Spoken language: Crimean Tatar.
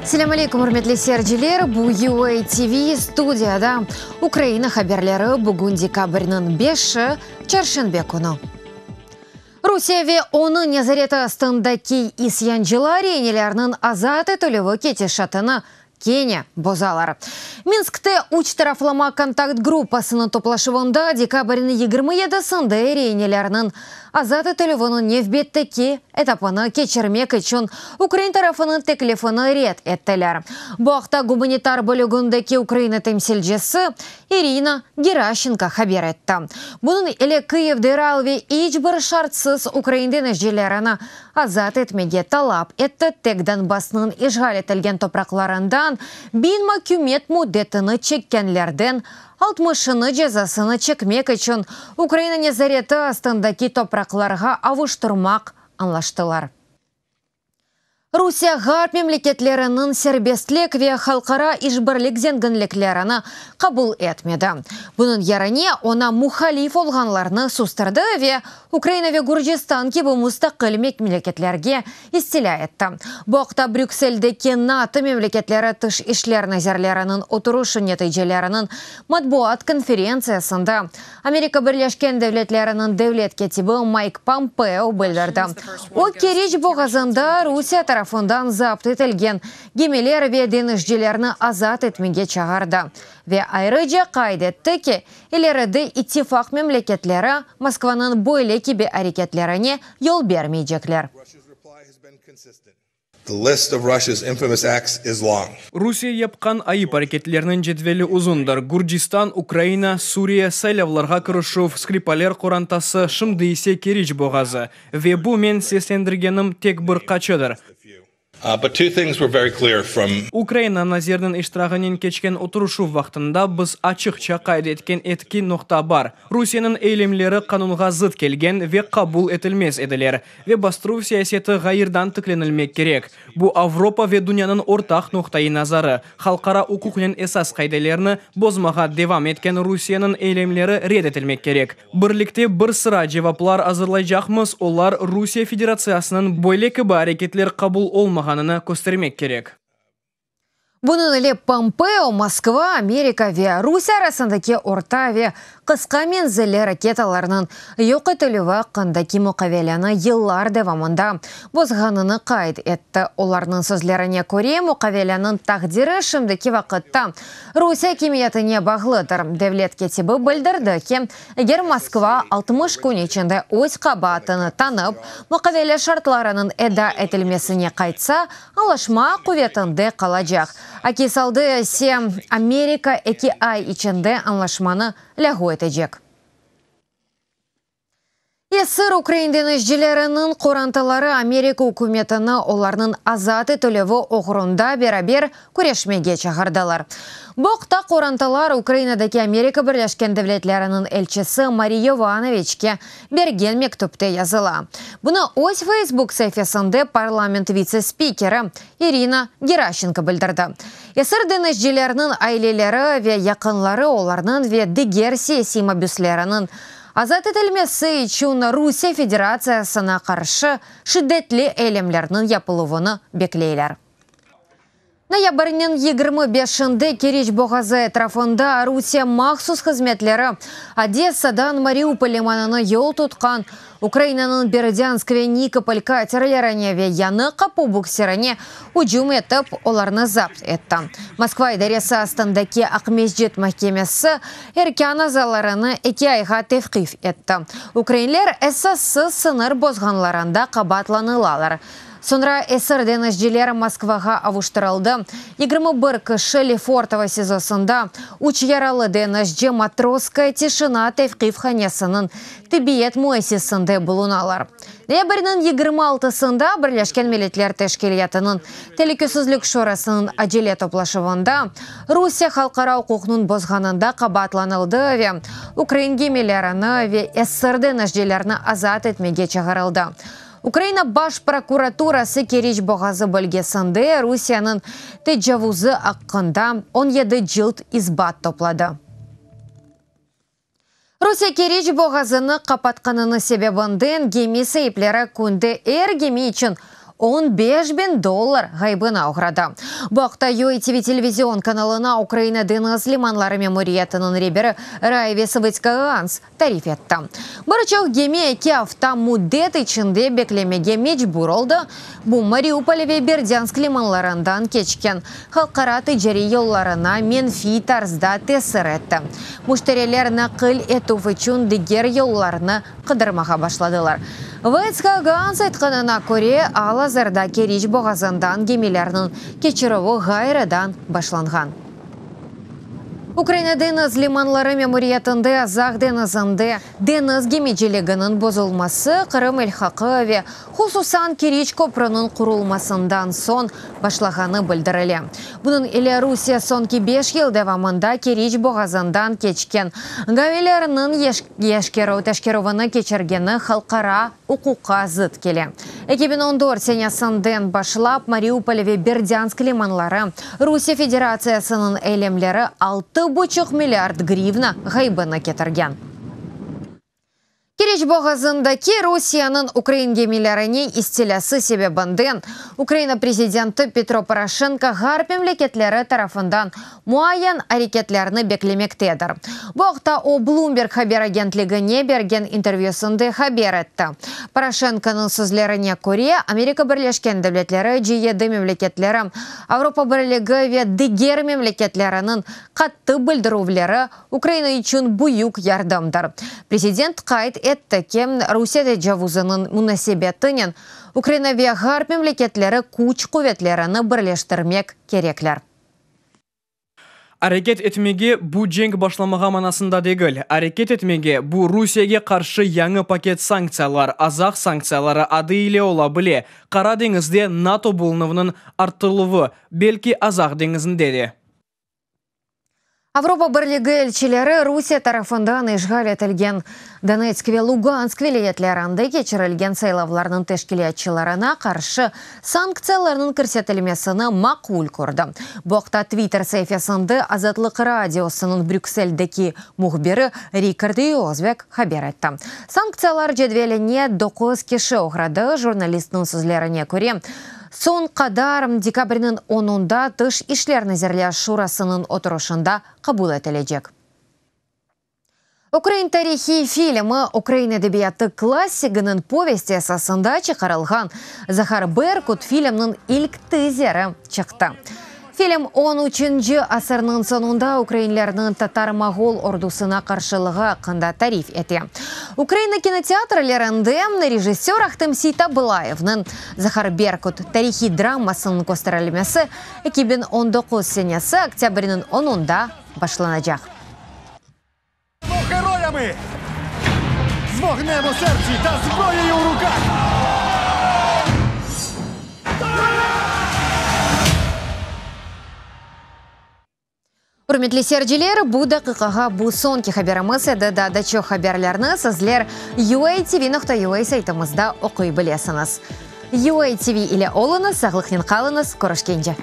Selâm aleyküm, ürmetli seyirciler! Bu UA TV studiyada Ukraina haberleri, bugün dekabrniñ beşi, çarşenbe künü. Rusiye ve onıñ nezareti astındaki isyancılar reinelerniñ azat etilüvi ketişatını kene bozalar. Minskte üç taraflama kontakt gruppasınıñ toplaşuvında dekabrniñ 27-sinde reinelerniñ azat etilüviniñ nevbetteki etapını keçirmek içün ukrain tarafınıñ teklifini red ettiler. Bu aqta gumanitar bölügindeki Ukraina temsilcisi İrina Geraşenko haber etti. Bunıñ ile Kyiv deral ve iç bir şartsız ukrain deñizcilerini azat etmege talap etti, tek Donbassnıñ işğal etilgen topraqlarından 1000 makümet müddetini çekkenlerden altmışını cezasını çekmek içün Ukraina nezareti astındaki topraqlarğa avuştırmaq añlaştılar. Rusiye Ğarp memleketleriniñ serbestlik ve halqara işbirlik zenginliklerini qabul etmedi. Bunıñ yerine oña muhalif olğanlarnı sustırdı ve Ukraina ve Gürcistan kibi mustaqil memleketlerge istilâ etti. Bu aqta Brükseldeki NATO memleketleri tış işler nazirleriniñ oturışı neticeleriniñ matbuat konferentsiyasında Amerika Birleşken Devletleriniñ devlet kâtibi Mayk Pompeo bildirdi. O, Keriç boğazında Rusiye tarafından zapt etilgen gemiler ve deñizcilerni azat etmege çağırdı ve ayrıca qayd etti ki, ileride ittifaq memleketleri Moskvanıñ böyle kibi areketlerine yol bermeycekler. The list of Russia's infamous acts is long. Rusiye yapqan ayıp areketlerniñ cedveli uzundır, Gürcistan, Ukraina, Suriye, saylavlarğa kirişüv, Skripaler qorantası, şimdi ise Keriç boğazı. Ve bu men seslendirgenim tek bir qaçıdır. But two things were very clear from. Ukraina naziriniñ iştirağınen keçken oturışuv vaqtında biz açıqça qayd etken etki noqta bar, Rusiyeniñ eylemleri qanunğa zıt kelgen ve qabul etilmez ediler. Ve bastıruv siyaseti ğayırdan tiklenilmek kerek. Bu Avropa ve dünyanıñ ortaq noqtaiy nazarı. Halqara uquqnen esas qaidelerni bozmağa devam etken Rusiyeniñ eylemleri red etilmek kerek. Birlikte bir sıra cevaplar azırlaycaqmız, olar Rusiye Federatsiyasınıñ böyle kibi areketler qabul olmağanını köstermek kerek. Bunıñ ile Pompeo Moskva, Amerika ve Rusiye arasındaki orta ve qısqa menzilli raketalarnıñ yoq etilüvi aqqındaki muqaveleni yıllar devamında bozğanını qayd etti. Olarnıñ sözlerine köre, muqaveleniñ taqdiri şimdiki vaqıtta Rusiye akimiyetine bağlıdır. Devlet kâtibi bildirdi ki, Eger Moskva 60 kün içinde öz qabaatını tanıp, muqavele şartlarınıñ eda etilmesine qaytsa, añlaşma quvetinde qalacaq. Akis alda ise, Amerika eki ay içinde añlaşmanı lâğu etecek. Esir ukrain deñizcileriniñ qorantaları Amerika ükümetini olarnıñ azat etilüvi oğrunda beraber küreşmege çağırdılar. Bu aqta qorantalar Ukrainadaki Amerika Birleşken Devletleriniñ elçisi Mari Yovanoviçke bergen mektüpte yazıla. Bunı öz Facebook saifesinde parlament vitse-spikeri İrina Geraşenko bildirdi. Esir deñizcilerniñ aileleri ve yaqınları olarnıñ ve diger siyasiy mabüsleriniñ azat etilmesi içün Rusiye Federatsiyasına qarşı şiddetli eylemlerniñ yapıluvını bekleyler. Noyabrniñ 25-inde Keriç boğazı etrafında Rusiye mahsus hızmetleri Odessadan Mariupol limanına yol tutqan Ukrainanıñ Berdânsk ve Nikopol katerlerine ve Yañı Qapu buksirine ücüm etip, olarnı zapt etti. Moskva idaresi astındaki Aqmescit mahkemesi erkân azalarını eki ayğa tevqif etti. Ukrainler esassız sıñır bozğanlarında qabaatlanılalar. Soñra esir deñizciler Moskvağa avuştırıldı. 21 kişi Lefortovo SİZOsında, üç yaralı deñizci Matrosskaya tişina tevqifhanesiniñ tibbiyet müessisesinde bulunalar. Noyabrniñ 26-sında Birleşken Milletler Teşkilâtınıñ Telükesizlik Şurasınıñ acele toplaşuvında Rusiye halqara uquqnıñ bozğanında qabaatlanıldı ve ukrain gemilerini ve esir deñizcilerni azat etmege çağırıldı. Ukraina Baş prokuraturası Keriç boğazı bölgesinde Rusiyeniñ tecavuzı aqqında 17 cılt isbat topladı. Rusiye Keriç boğazını qapatqanını sebebinden gemi saipleri künde er gemi içün. 15 biñ dollar ğaybına oğradı. Bu aqta UATV televizion kanalına Ukraina deñiz limanları memuriyetiniñ reberi Rayvis Vıtskogans tarif etti. Bir çoq gemi eki afta müddet içinde beklemege mecbur oldı. Bu Mariupol ve Berdyansk limanlarından keçken halqara ticariy yollarına menfiy tarzda tesir etti. Müşteriler naqil etüv içün diger yollarnı qıdırmağa başladılar. Vıtskogans aytqanına köre, al-azırda Keriç boğazından gemilerniñ keçirüvi ğayrıdan başlanğan. Ukraina deñiz limanları memuriyetinde Azaq deñizinde deñiz gemiciliginiñ bozulması Qırım ilhaqı ve hususan Keriç köprüniñ qurulmasından soñ başlağanı bildirile. Bunıñ ile Rusiye soñki beş yıl devamında Keriç boğazından keçken gemilerniñ teşkerüvini keçirgeni halqara uquqqa zıt kele. 2014 senesinden başlap Mariupol ve Berdyansk limanları Rusiye Federatsiyasınıñ eylemleri 6,5 milliard grivna ğaybını ketirgen. Keriç boğazındaki Rusiyeniñ ukrain gemilerine istilâsı sebebinden Ukraina prezidenti Petro Poroşenko Ğarp memleketleri tarafından muayyen areketlerni beklemektedir. Bu aqta o Bloomberg haber agentligine bergen intervyüsinde haber etti. Poroşenkonıñ sözlerine köre, Amerika Birleşken Devletleri, G7 memleketleri, Avropa Birligi ve diger memleketleriniñ qattı bildirüvleri Ukraina içün büyük yardımdır. Prezident qayd etti ki, Rusiye tecavuzınıñ munasebetinen Ukraina ve Ğarp memleketleri küç quvetlerini birleştirmek kerekler. Areket etmege bu cenk başlamağa manasında degil. Areket etmege bu Rusiyege qarşı yañı paket sanktsiyalar, Azaq sanktsiyaları adı ile ola bile. Qara deñizde NATO bulunuvınıñ arttırıluvı, belki Azaq deñizinde de. Avropa Birligi elçileri Rusiye tarafından işğal etilgen Donetsk ve Lugansk vilâyetlerinde keçirilgen saylavlarnıñ teşkilâtçılarına qarşı sanktsiyalarnıñ kirsetilmesini maqul kördi. Bu aqta Twitter saifesinde Azatlıq Radiosınıñ Brükseldeki mühbiri Rikard Yozvâk haber etti. Sanktsiyalar cedveline doquz kişi oğradı, jurnalistniñ sözlerine köre, soñ qadar dekabrniñ onunda Tış işler nazirler şurasınıñ oturışında qabul etilecek. Ukrain tarihiy filmi ukrain edebiyatı klassiginiñ povesti esasında çıqarılğan Zahar Berkut filmniñ ilk tizeri çıqtı. Film on üçünci asırnıñ soñunda ukrainlerniñ tatar-moğol ordusına qarşılığı aqqında tarif ete. Ukraina kinoteatrlerinde rejissör Ahtem Seytablayevniñ Zahar Berkut tarihiy dramasınıñ kösterilmesi 2019 senesi oktâbrniñ onunda başlanacaq. Героями! З вогнем у серці та зброєю у руках! Ürmetli seyirciler, bu daqiqağa bu soñki haberimiz edi. Daa da çoq haberlerni sizler uatv.ua saytımızda oquy bilesiñiz. UATV ile oluñız, sağlıqnen qalıñız, körüşkence.